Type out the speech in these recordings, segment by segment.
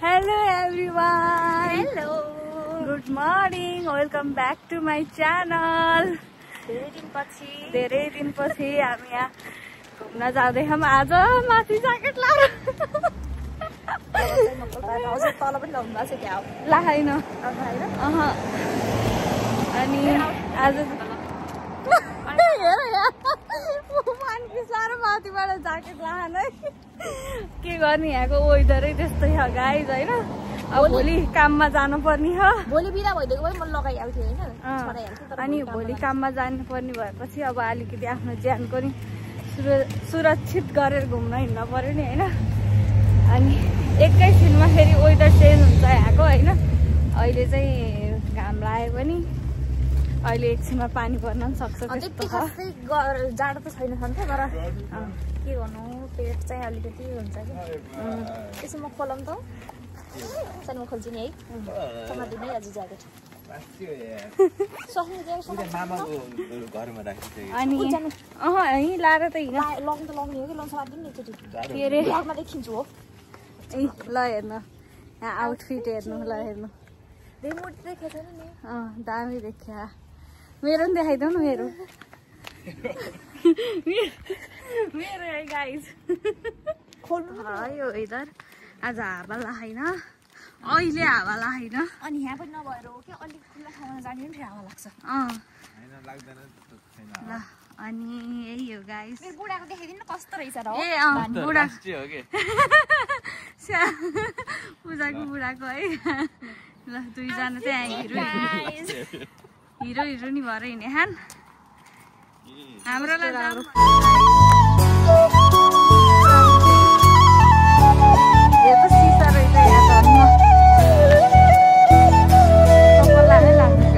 Hello everyone. Hello. Good morning. Welcome back to my channel. धेरै दिनपछि हामी यहाँ घुम्न जाँदैछौँ आज माथि ज्याकेट लाएर तल पनि लाउनु भएको छ क्या लाइन अनि आज साह्रो माथिबाट ज्याकेट लान है के गर्ने यहाँको वेदरै त्यस्तै छ गाइज होइन अब भोलि काममा जानुपर्ने हो भोलि बिदा भइदिएको भए म लगाइहाल्थेँ होइन अनि भोलि काममा जानुपर्ने भएपछि अब अलिकति आफ्नो ज्यानको नि सुरक्षित गरेर घुम्न हिँड्न पर्यो नि होइन अनि एकैछिनमा फेरि वेदर चेन्ज हुन्छ यहाँको होइन अहिले चाहिँ घाम लाग्यो पनि अहिले एकछिनमा पानी पर्न पनि सक्छ त्यति खासै जाडो त छैन सन्थ्यो तर के गर्नु पेट चाहिँ अलिकति हुन्छ कि त्यसो म खोलाउँ त सानो म खोल्छु नि है समातिने आज ज्याकेट अनि यहीँ लाएर त हिँड लग्नु त लग्ने हो कि लग्नु समातिने एकचोटि के अरे ब्लगमा देखिन्छु हो ए ल हेर्नु यहाँ आउटफिट हेर्नु ल हेर्नु रिमोट देखेको छैन नि दामी देखिया मेरो पनि देखाइदेऊ न मेरो मेरो है गाइज खोल्नु यो वेदर आज हावा लाग्दैन अहिले हावा लाग्दैन अनि यहाँ पनि नभएर हो कि अलिक खुल्ला ठाउँमा जाने पनि हावा लाग्छ ल अनि यही हो गाइज मेरो बुढाको देखाइदिनु न कस्तो रहेछ र ए बुढा पूजाको बुढाको है ल दुईजना चाहिँ हिरो नि भएर हिँडे खान हाम्रोलाई यो त सिसा रहेछ यहाँ धर्म सबैलाई नै लाग्नु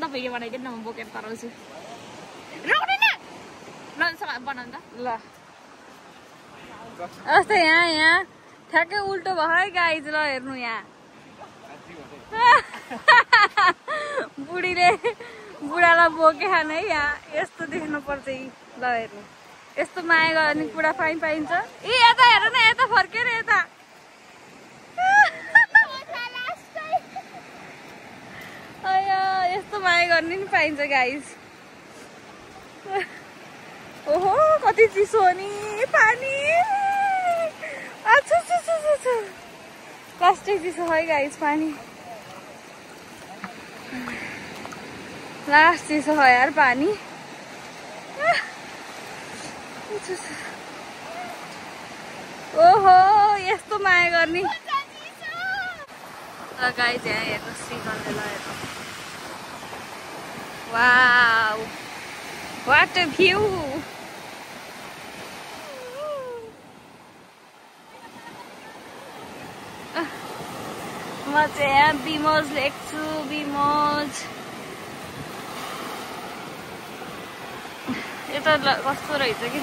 भिडियो बनाइदिनु न म बोकेर तराउँछु रोक्दैन ल बनाउनु त ल अस्ति यहाँ ठ्याक्कै उल्टो भयो है गाइज ल हेर्नु यहाँ बुढीले बुढालाई बोके खान है यहाँ यस्तो देख्नु पर्छ ल हेर्नु यस्तो माया गयो भने बुढा पाइन्छ ए यता हेर न यता फर्केर यता यस्तो माया गर्ने नि पाइन्छ गाइस ओहो कति चिसो नि पानी अच्छा कस्तो चिसो है गाइस पानी लास्ट चिसो है यार पानी ओहो यस्तो माया गर्ने गाइस यहाँ हेर्नु श्रीगन्धेला हेर्नु वाउ व्हाट अ भ्यू म चाहिँ यहाँ बिमोज लेख्छु बिमोज यता कस्तो रहेछ कि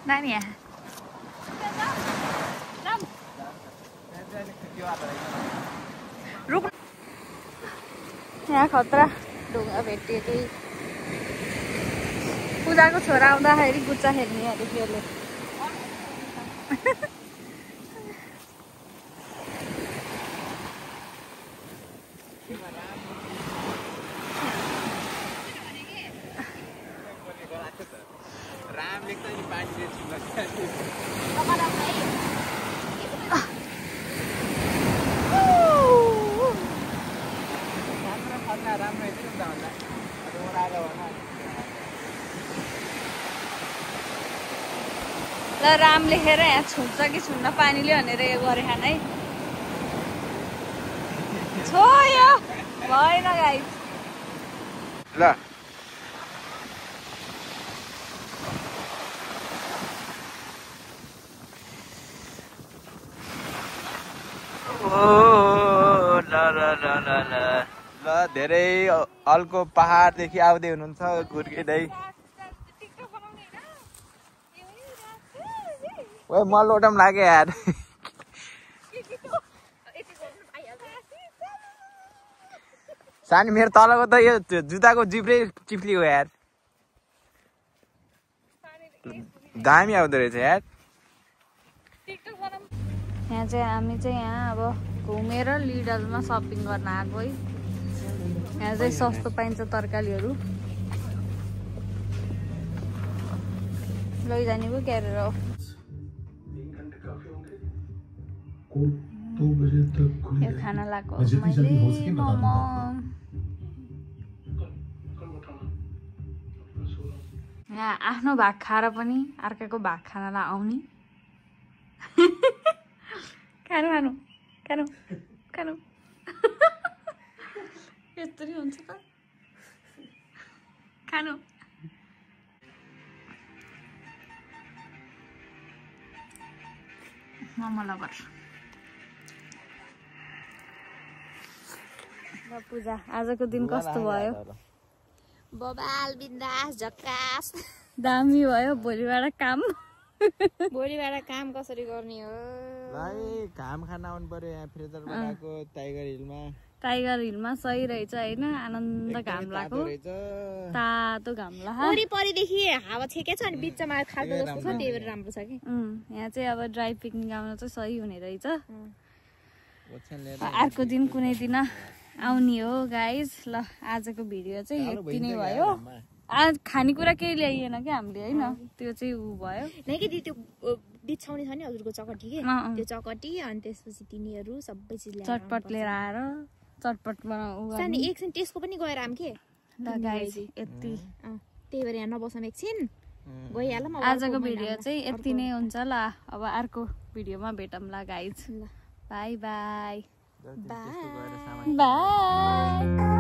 नानी यहाँ खतरा ढुङ्गा भेटिएकै पूजाको छोरा आउँदाखेरि गुच्चा खेल्ने अरे त्यसले ल राम लेखेर यहाँ छुन्छ कि छुन्न पानीले भनेर यो गरे खान है छोयो भएन गाइस ल ल धेरै अल्को पहाडदेखि आउँदै हुनुहुन्छ घुर्किँदै ओए म लोटम लाग्यो यार सानी मेरो तलको त यो जुत्ताको जिब्रै चिप्लियो यार दामी आउँदो रहेछ यार यहाँ चाहिँ हामी चाहिँ यहाँ अब घुमेर लिडलमा सपिङ गर्न आएको है यहाँ चाहिँ सस्तो पाइन्छ तरकारीहरू लैजाने पो क्यारेर हो यो खाना लगाएको मैले मोमो यहाँ आफ्नो भाग खाएर पनि अर्काको भाग खानलाई आउने खानु खानु खानु खानु यस्तरी हुन्छ त खानु मोमो लभर पूजा आजको दिन कस्तो भयो बबाल बिन्दास झक्कास दामी भयो भोलिबाट काम कसरी गर्ने हो घाम खान आउनु पर्यो यहाँ फ्रेजरबाट टाइगर हिलमा सही रहेछ होइन आनन्द घाम लाग्यो तातो घाम लाग्यो वरिपरिदेखि हावा छेकेछ अनि बिचमा खालको जस्तो छ त्यही भएर राम्रो छ कि यहाँ चाहिँ अब ड्राई पिकनिक आउन चाहिँ सही हुने रहेछ अर्को दिन कुनै दिन आउने हो गाइज ल आजको भिडियो चाहिँ यति नै भयो आज खानेकुरा केही ल्याइएन क्या हामीले होइन त्यो चाहिँ ऊ भयो नै कि त्यो बिछाउने छ नि हजुरको चकटी के त्यो चकटी अनि त्यसपछि तिनीहरू सबै चिज चटपट लिएर आएर चटपट बनाउ एकछिन त्यसको पनि गएर आम के ल गाइज यति त्यही भएर यहाँ नबसौँ एकछिन गइहालौँ आजको भिडियो चाहिँ यति नै हुन्छ ल अब अर्को भिडियोमा भेटौँला guys bye bye bye by